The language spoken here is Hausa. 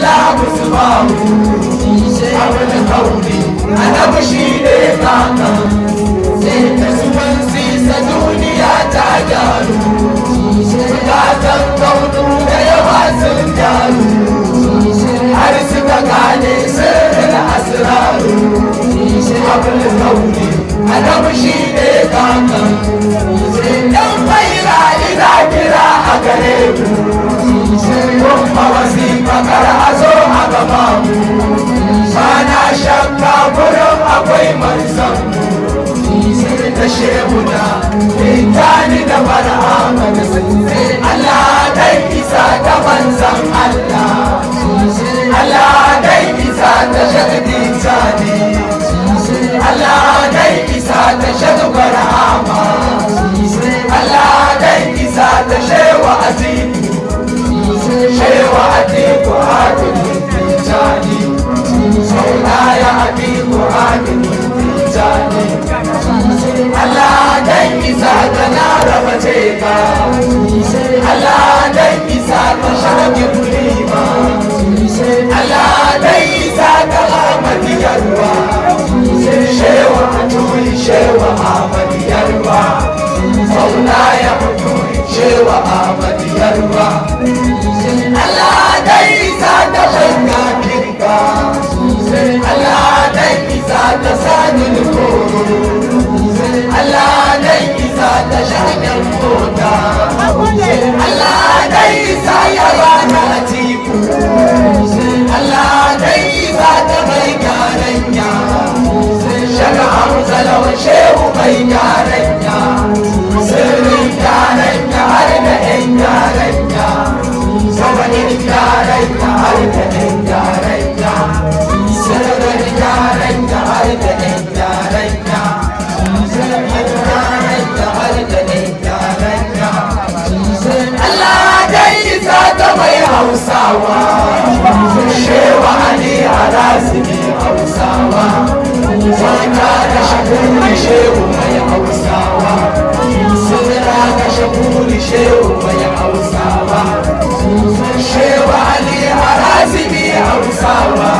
fitila musu babu. Abul kauni, Annabi shi ne kakan. Da zuwan sisa duniya ta gyaru. Zukatan kaunu da yawa sun gyaru. Har suka gane sirrin asiraru. Abul kauni, Annabi shi ne kakan. Yan faira, ina kira a gare ku. Kuma wasifa kar a zo a gaba mu. Bana shakka gurin akwai manzan mu. Da shehuna, Tijjani da Barhama. Allah dai isa ta manzan Allah. Allah dai isa ta Shek Tijjani. Allah dai isa ta Shek Barhama. Allah dai isa ta Shewa Atiku. Shewa Atiku Hadimin Tijjani. Maulaya Atiku Hadimin Tijjani. Allah dan isa ta na raba ka. Allah dan isa ta shaki kulima. Allah dan isa ta Ahmad Yarwa. Shewa Aturi, Shewa Ahmad Yarwa. Maulaya Aturi, Shewa Ahmad Yarwa. Allah dan isa ta shanga kirka. Allah dan isa ta sani koro. Allah dan isa ta shagen mota. Allah dan isa ya bana Atiku. Allah dan isa ta mai garanya. Shaka Hamza Lawan, Shehu mai garanya. Sirrin garanya har da yan garanya. Sabanin garanya har da yan garanya. Sirrin garanya har da yan garanya. Sirrin garanya har da yan garanya. Allah dai isa ta mai Hausawa. Shewa Ali Harazimi Hausawa. Mata da Shakuri, Shehu mai Hausawa. Sura da Shakuri, Shehu mai Hausawa. Shewa Ali Harazimi Hausawa.